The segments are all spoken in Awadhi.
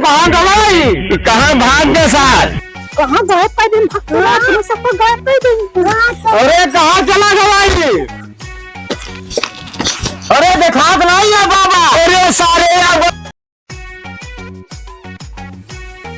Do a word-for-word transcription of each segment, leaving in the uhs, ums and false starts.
कहाँ गवाई? कहाँ भाग गए सार? कहाँ गायब कर दिन? भक्तवा अपने सबको गायब कर दिन। अरे, कहाँ चला गवाई? अरे, देखात नहीं है बाबा। अरे, सारे यार।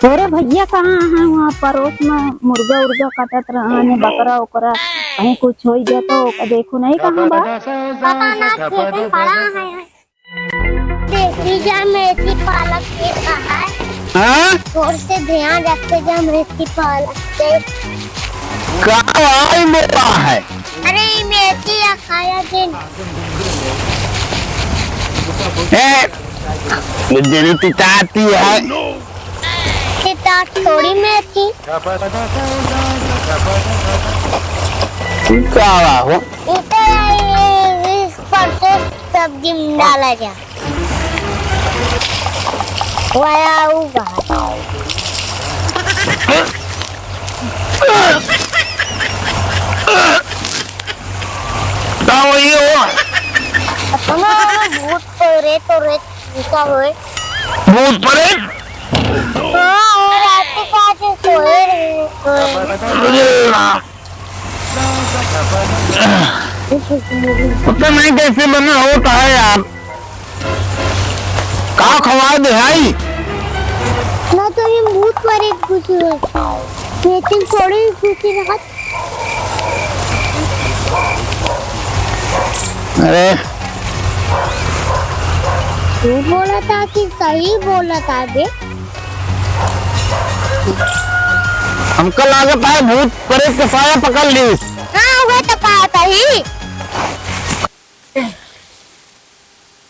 तोरे भैया कहाँ हैं? वहाँ परोस में मुर्गा उर्गा काटत रहा ने, बकरा ओकरा, कहीं कुछ हो गया तो ओका देखो नहीं, कहाँ बा? पता ना, खेते में पड़ा है। देखी जा, मेथी पालक के का है। हाँ? थोड़ से ध्यान रखे जा, मेथी पालक के। का भाई मेरा है? अरे, ये मेथी या खाया दिन। ए, ये तेरी पिताती है। पिता थोड़ी मेथी। का हुआ हो? इधर ये, ये परसों सब्जी में डाला जा। वाया ऊ बात। का होई हो? अपना भूत प्रेत और का होए? भूत प्रेत? हाँ, और रात को आज सोए रहे, सोए। अरे वाह। पता नहीं कैसे बना होता है यार। का खवाए दे भाई? ना तो ये भूत प्रेत कुछ है। लेकिन थोड़ी कुछ रहत। अरे। तू बोला था कि सही बोला था बे। हमका लागत है भूत प्रेत के साया पकड़ ली। हाँ, वो तो कहा था ही।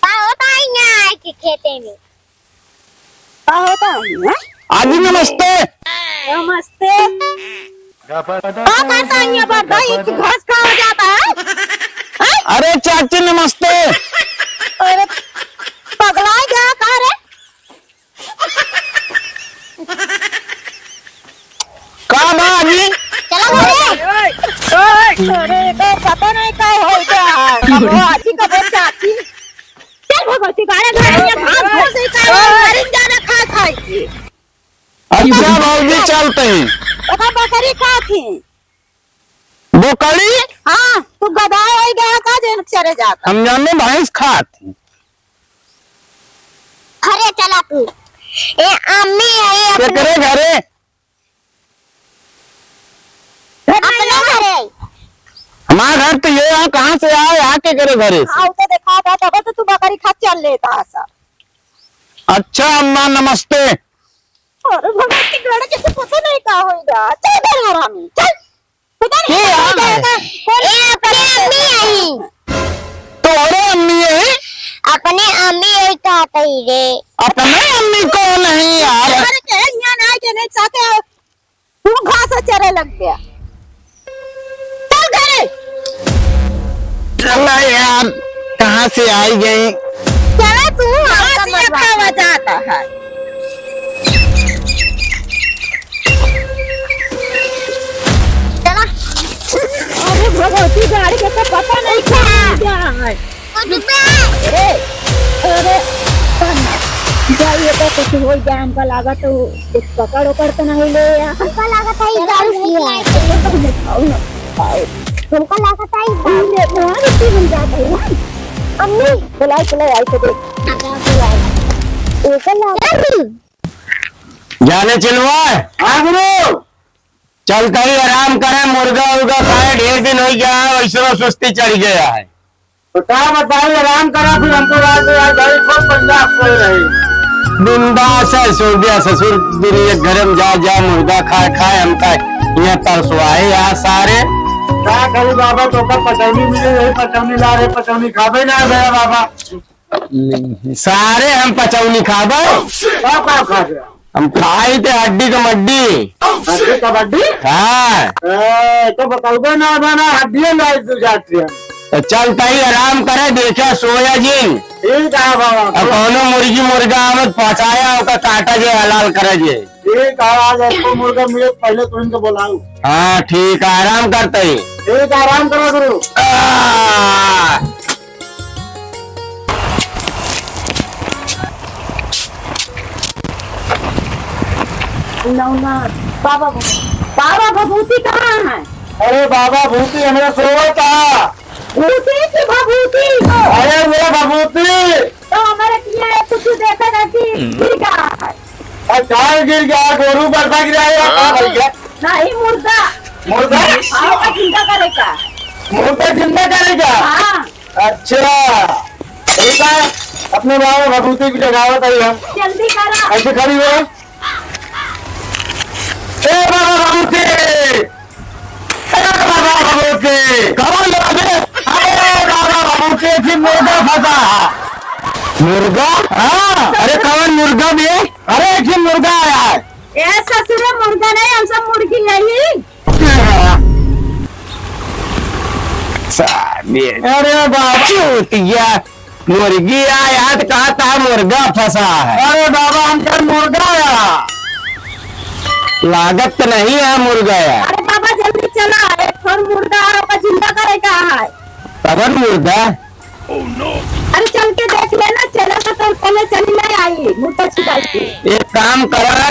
का होता है यहाँ आए के खेते में? का होता है यहाँ? आजी नमस्ते। नमस्ते। का करता है यहाँ पर? भाई, घास खावा जाता है? हैं? अरे चाची नमस्ते। अरे पगला गया का रे? का बा अभी? चला घरे। अरे, तो पता नहीं का हो गया। कबो आजी, कबो चाची। चल भगवती, गाड़े गाड़े ये घास घास ही का है, मरिन जाना खा खाई के। अच्छा भौजी, चलते हैं। ओका बकरी खात ही। बकरी? हाँ, तू गधा हो गया का, जेन चरे जाता। हम जाने भैंस खात ही। अरे चला तू। ए अम्मी, ए अपने केकरे घरे? अपने घरे। हमार घर तो ये है, कहाँ से आए, आके करे घरे से? हाँ, उ तो देखा था, तब तो तू बकरी खा चल लेता है सब। अच्छा अम्मा, नमस्ते। अरे भगवान के गड़ के तो पता नहीं का होएगा। चल घर हरामी, चल। पता नहीं के का यार? होएगा। ए, अपने अम्मी आई। तोहरे अम्मी आई? अपने अम्मी आई कहत ही रे। अपने अम्मी कौन है यार? अरे के यहाँ ना के नहीं चाहते हो। तू घास चरे लग गया। चल घरे। चला यार, कहाँ से आई गई? चला तू, घास हमका ये मरवा खावा दे। जाता है। चला। अरे भगवती, गाड़ी के तो पता नहीं क्या हो गया है। अरे, अरे, भाई, ये तो कुछ हो गया, हमका लागत है कुछ पकड़ उकड़ तो नहीं ले या? हमका लागत है, ये दारू पिया है। हमका लागत है, ये दारू। अरे, वहाँ रुकी हम जाते हैं। अम्मी, बुलाई, बुलाई, आई तो देख। एकर लागत। जाने चिलवा। हाँ गुरु। चलता ही आराम करे, मुर्गा उर्गा खाए, ढेर दिन हो गया है, वैसे सुस्ती चढ़ गया है। तो का बताई, आराम करा, फिर हमको रात में यार भाई खूब बिंदास सोए रहे। बिंदास है, सो गया ससुर, दिन एक घर में जा, जा, मुर्गा खाए, खाए, हम खाए, यहाँ तरसवाए यार सारे। का करी बाबा, तो का पचौनी मिले, यही पचौनी ला रहे, पचौनी खाबे ना भैया बाबा। सारे हम पचौनी खाबे। का, का खाबे? हम खाई ते हड्डी कबड्डी। हड्डी कबड्डी? हाँ। ए, तो बताऊबे ना, ना, ना, हड्डिये लाइक दू जात रहे। तो चल तई आराम करे, देखे सोया जिन। ठीक है बाबा। अब कौनो मुर्गी मुर्गा आवत फंसाया, ओका काटा जे, हलाल करे जे। ठीक है, आज आपको मुर्गा मिले, पहले तो इनको बुलाओ। हाँ, ठीक है, आराम करते ही। ठीक है, आराम करो गुरु। आ! नौना, बाबा, बाबा भभूति कहाँ है? अरे बाबा भूति हमरे सोवत है। भूति की भभूति? अरे वो भभूति। तो हमारे किया है, कुछ देखा था कि गिर गया है। और कहाँ गिर गया? गोरू बरसा गिरा है या कहाँ भर गया? नहीं, मुर्दा। मुर्दा? हाँ, का जिंदा करे का। मुर्दा जिंदा करे का? हाँ। अच्छा, ठीक है, अपने बाबा भभूति की जगावत है हम। जल्दी करा। ऐसे खड़ी हो। ए बाबा भभूति, ए बाबा भभूति। कौन बाबा? अरे बाबा भभूति, एक ही मुर्गा फंसा है। मुर्गा? हाँ। अरे कौन मुर्गा बे? अरे एक ही मुर्गा आया है। ए ससुरे, मुर्गा नहीं, हम सब मुर्गी यही। साले। अरे बाबा, चूतिया, मुर्गी आया तो कहा था मुर्गा फंसा है। अरे बाबा, हम कल मुर्गा आया। लागत तो नहीं है मुर्गा आया। अरे बाबा, जल्दी चला, एक ठो मुर्गा आया, ओका जिंदा करे का है। कवन मुर्गा? अरे चल के देख लेना, चला तो पहले चली ले आई मुर्गा छिपाई के। एक काम करा,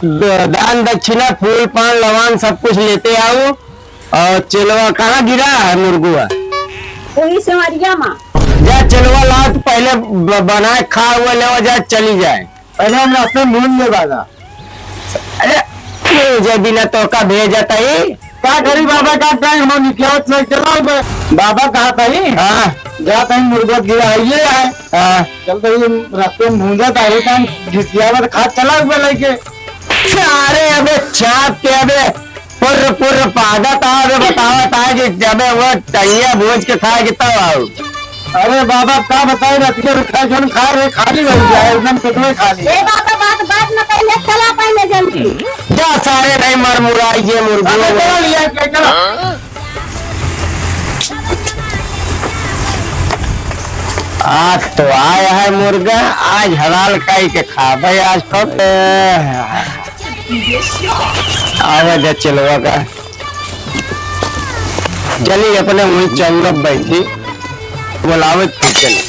द-, दान दक्षिणा, फूल, पान, लवान सब कुछ लेते आओ। और चेलवा कहाँ गिरा है मुर्गुआ? वही सेवरिया मा। जा चेलवा ला, तू पहले ब-, बनाए खा हुआ लेवा जा, चली जाए। पहले हम रास्ते में भूल ले बाबा। अरे, भेजे बिना तो का भेजत ही? का करी बाबा, का टाइम हम निकलत नहीं चला बे। बाबा कहा था ही? हाँ। जा तहीं मुर्गो गिरा है, ये है। हाँ। चल तो ये रास्ते में भूंजा था, ये टाइम घिसियावत खा चला हुआ लेके। अरे अबे चाप के अबे पुर्र पुर्र पादत आ, अबे बतावत आ कि अबे वो टंगिया भूंज के खाए कि तब आऊ। अरे बाबा, का बताई, रतिया रुखा जौन खा रहे, खाली रह जाए, एकदम पेटवे खाली। ए बाबा, बात, बात न कइले, चला पहले जल्दी। जा सारे नहीं मर मुराई ये मुर्गी। अबे चला लिया के, चला। आज तो आया है मुर्गा, आज हलाल काई के खाबे आज तो। आवे दे चेलवा का। चली अपने वही चौरब बैठी, बोलावे फिर चली।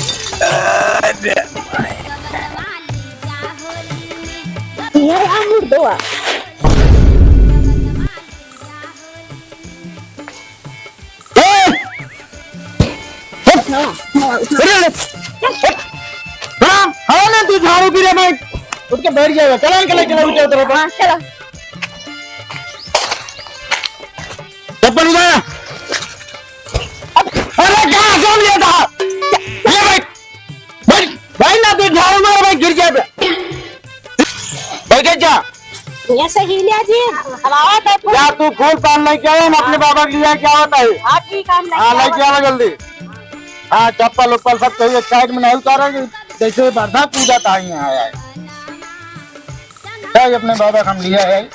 ये आ मुर्दवा। ए! हट! अरे, अरे! हट! हाँ, हाँ ना, तू झाड़ू पी रे, मैं उठ के बैठ जाएगा। चला, चला, चला, उठ जा, उतर, उतर। हाँ, चला। चप्पल उतार। अरे, कहाँ से लिया था? ले भाई। भाई, भाई ना तू झाड़ू मार भाई, गिर जाए बे। बैठे जा। ये सही लिया जी, हमारा तो पूरा या तू फूल पान लेके आओ, हम अपने बाबा के लिए क्या होता है? हाँ, ठीक है, हम लेके हाँ, लेके आओ। आओ जल्दी। हाँ, चप्पल उप्पल सब चाहिए, साइड में नहीं उतारेंगे, जैसे बरधा कूदा था यहाँ आया है। क्या ये अपने बाबा का हम लिया है?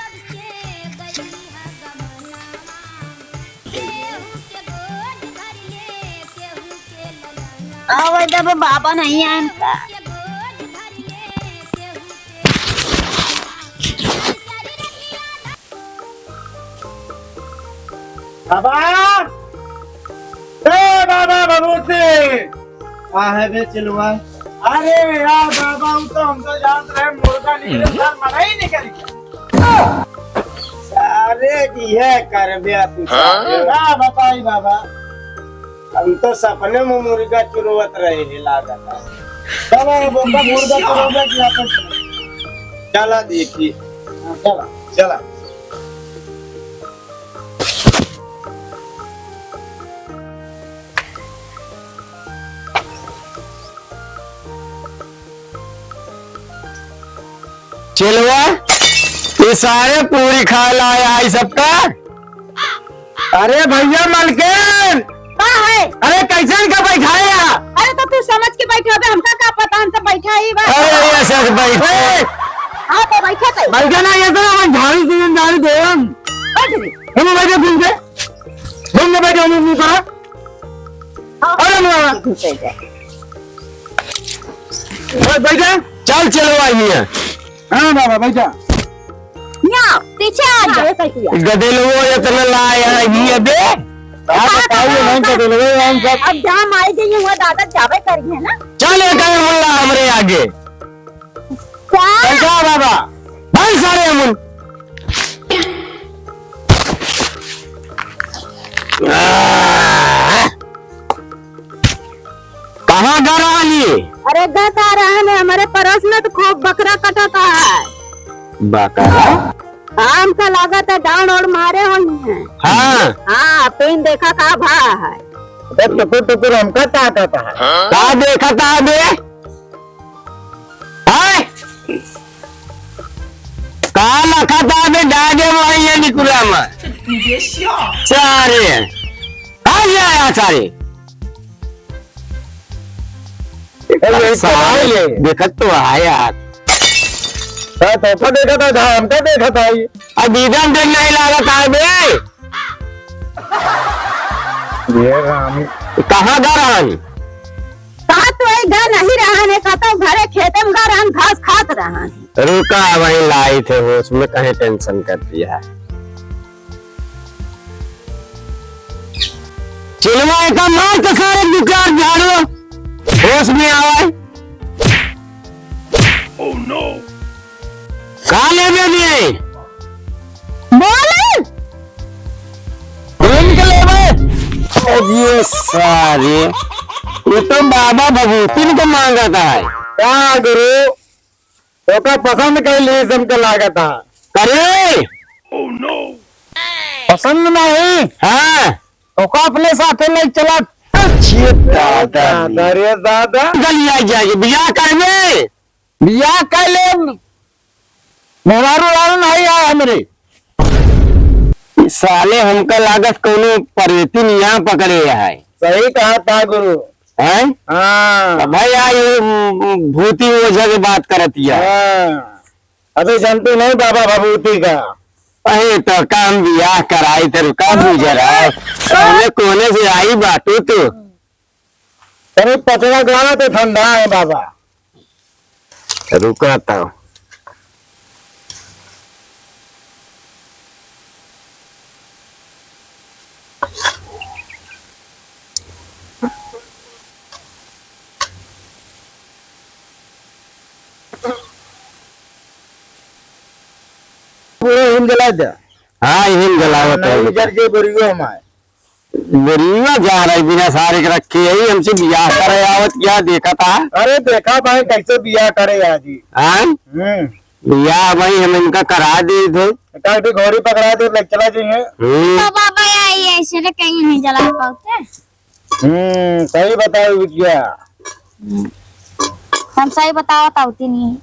आवे जब बाबा नहीं आए इनका। बाबा, ए बाबा भभूति। का है बे चिलवा? अरे यार बाबा, वो तो हम तो जानत रहे मुर्गा निकले, सर मड़ई निकल गया। अरे जी है करबे तू। हाँ? का बताई बाबा, हम तो सपने में मुर्गा चुरवत रहे हैं लागत है। चलो अब ओका मुर्गा चुरवबे कि अपन चला देखी। हाँ, चला। चला। चेलवा, ये सारे पूरी खाए लाए आई सबका। अरे भैया मलकिन, का है? अरे कैसे इनका बैठाए यार? अरे तो तू समझ के बैठे होबे, हमका का पता, हम सब बैठा ही बा। अरे ऐसे से बैठे। ए! हाँ तो बैठे थे। बैठे ना, ये तो अपन झाड़ू से झाड़ू दे हम। बैठ रे। हम बैठे घूम के। घूम के बैठे हम मुंह करा। हाँ। अरे माँ। बैठ जा। बैठ, बैठ जा। चल चलो आइए। हाँ बाबा, बैठा। ना, पीछे आ जा। अरे, कैसे आ? गदेलवो इतना लाया है, ये बे। आप बताइए, नहीं गदेलवो, हम सब। अब जहाँ माई गई हुआ दादा जावे करिए ना। चल, ये कहीं मुल्ला हमरे आगे। क्या? बैठा बाबा। भाई सारे अमुन। आह! कहाँ गा रहनी? अरे, गा का रहन है, हमरे पड़ोस में तो खूब बकरा कटत है। बकरा? हाँ, हमका लागत है, डांड ओड़ मारे होइहैं। हाँ। हाँ, फिर देखा का भा है। अबे, टुकुर टुकुर हमका ताकत है। का देखत है बे? हैं? का लखत है बे, डांडे मारिए निकुला में। सारे। आ गया यार सारे। ए, यही तो सारे, भाई है। देखत तो है यार। हाँ, तो, तो देखत है, हमका देखत है। आ दीदन दिन नहीं लागत है बे। ये राम। कहाँ गा रहन? कहाँ तो वही गा नहीं रहन, एक तो घरे खेते में गा रहन, घास खात रहन। रुका, वहीं लाई थे होश में, कहीं tension कर दिया है। चिलवा एका मार तो सारे दो चार झाड़ू होश में आवे। Oh no! का लेबे बे? बोल। बोल के लेबे। अब ये सारे, ये तो बाबा भभूतिन के मांगत है। का गुरु? ओका पसंद कर ली, हमके लागत है। करे? पसंद नहीं? हाँ। ओका अपने साथे नहीं चलत। अच्छे दादा। दादा रे दादा। गलिया जाके बियाह करबे। बियाह कर ले। मेहरारू लाल नहीं आए हमरे। ई साले हमका लागत कौनो परेती निया पकड़े है। सही कहा था गुरु। हैं? हाँ। तो भाई, आ, ये, उम, उम, भूती ओझा के बात करत हिया। हाँ। अबे जानते नहीं बाबा भभूति का। अरे तो काम बियाह कराई, तेरे का गुजर है? कोने कोने से आई बाटू तू? अरे पचड़ा गाना तो ठंडा है बाबा। रुका तो। पूरा हिम जला दे। हाँ, हिम जलावत है। नहीं, जर जे बरियो हमारे। बोरिया जा रही बिना सारे के रखे, यही हमसे बियाह करे आवत क्या देखा था? अरे देखा भाई कैसे बियाह करे आज ही। हाँ? हम्म। बियाह भाई हम इनका करा दे थे। काट भी घोड़ी पकड़ा दे, ले चला जाइए। हम्म। तो बाबा यार, ये ऐसे तो कहीं नहीं जला पाते। हम्म, सही बताओ बिटिया। हम सही बतावत आवती नहीं।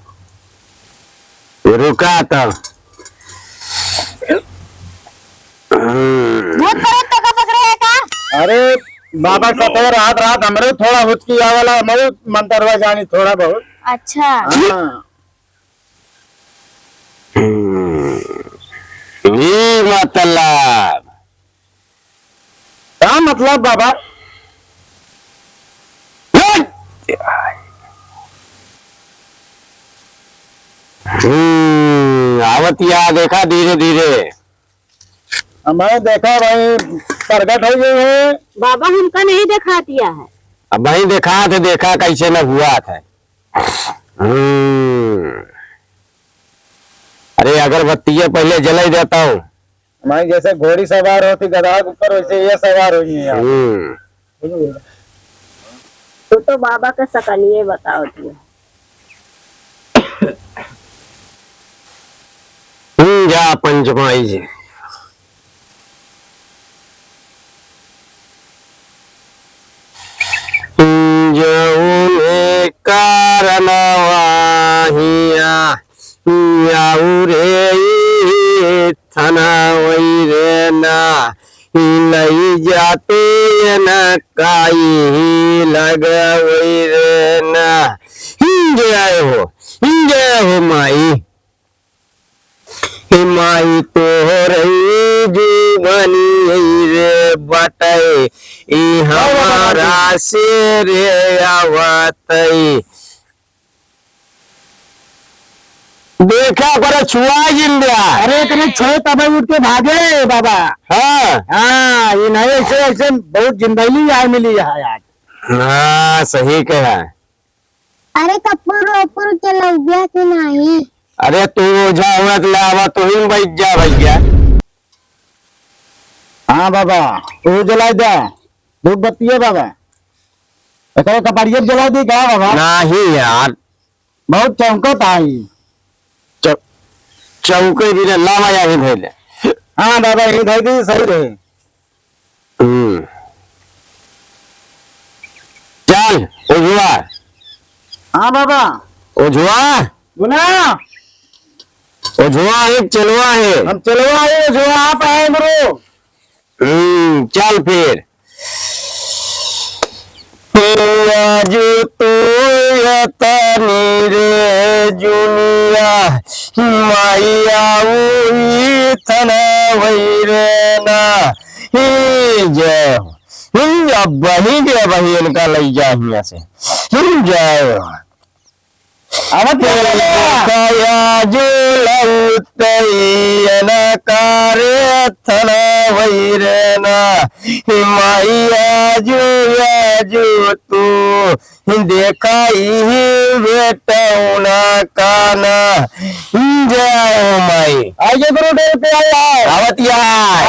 रुका तो। भूत प्रेत तो का पकड़े है का? अरे बाबा सतह रात रात हमरे थोड़ा हुचकी आवेला, हमरे मंतरवा जानी थोड़ा बहुत। अच्छा। हाँ। हम्म। ई मतलब। का मतलब बाबा? हम्म, आवत या देखा धीरे धीरे। हमें देखा भाई प्रगट हो गई है। बाबा हमका नहीं देखा दिया है। अब भाई देखा थे, देखा कैसे न हुआ था। हम्म। अरे अगरबत्तियाँ पहले जलाई देता हूँ। माई जैसे घोड़ी सवार होती गधा के ऊपर, वैसे ये सवार हुई है यार। हम्म। तू तो बाबा के सकनिए बताओ तू। हम्म, जा पंचमाई जी। जौने कारणवा हिया, हियाऊ रे ई थनवई रे ना, ई लई जा तू ये ना काई लगवई रे ना। हिंगे आए हो, हिंगे आए हो माई। हे माई तोहरई जुबनी रे बटई, ई हमारा से रे आवतई। देखा ओकरा छुआ जिन द्या। अरे एकरे छुए तब उठ के भागे बाबा। हाँ। हाँ, ये नहीं ऐसे, ऐसे बहुत जिंदगी आए मिली है आज। हाँ, सही कहा। अरे कपूर ओपुर के लौबिया के नाही। अरे तू ओझा हुआ तो लावा, तू ही बैठ जा भैया। हाँ बाबा, वो जलाई दे, धूप बत्ती है बाबा। एकरे कपड़िया जलाई दी का बाबा? नहीं यार। बहुत चमकत आई। च-, चमके भी ना, लावा या ही धइले। हाँ बाबा, ही धइ दी, सही रहे। हम्म। चल, ओझवा। हाँ बाबा। ओझवा। बोला। ओझवा एक चेलवा है। हम चेलवा है, ओझवा आप आए हमरो। हम्म, चल फिर। आजु तू एतनी रे जुनिया, माई आऊ ई थना वही रे ना। हे जय हो। हम्म, अब वही के वही इनका लई जा हियां से। हम्म, जय हो। आवत है। देखा आजु लौटई इनका रे थना वही रे ना। माई आजु, आजु तू देखा इही बेटौना का ना। जय हो माई। आइए गुरुदेव पे आइए। आवत या।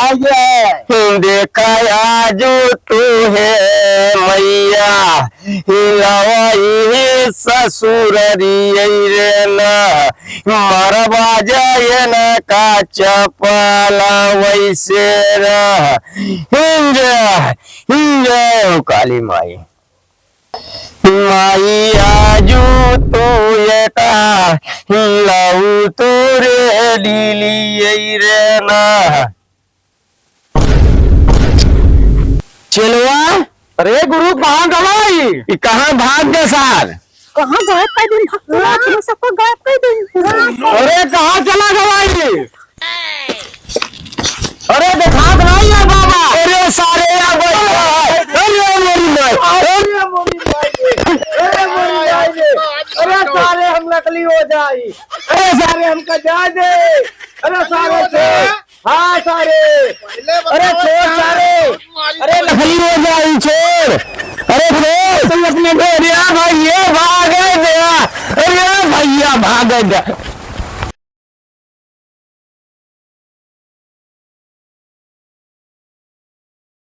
आइए। देखा आजु तू है मैया, हिलावा इही ससुररी रे ना। मरबा जाए ना का चपला वैसे रह। हिंज, हिंज हो काली माई। माई आजु तू एका लऊ तू रे डीली रे ना। चेलवा। अरे गुरु, कहाँ गवाई? ई कहाँ भाग गए सार? कहाँ गायब कर दिन भक्त नाथ में सबको गायब कर दिन। अरे कहाँ चला गवाई? अरे देखात नहीं है बाबा। अरे सारे या भाई। अरे मोरी माई। अरे मोरी माई रे। अरे मोरी माई रे। अरे सारे हम नकली हो जाई। अरे सारे हमका जाए दे। अरे सारे से। हाँ सारे। अरे छोड़ सारे। अरे नकली हो जाई, छोड़। अरे छोड़। तुम अपने अरे भैया भागे दे। अरे भैया भागे दे।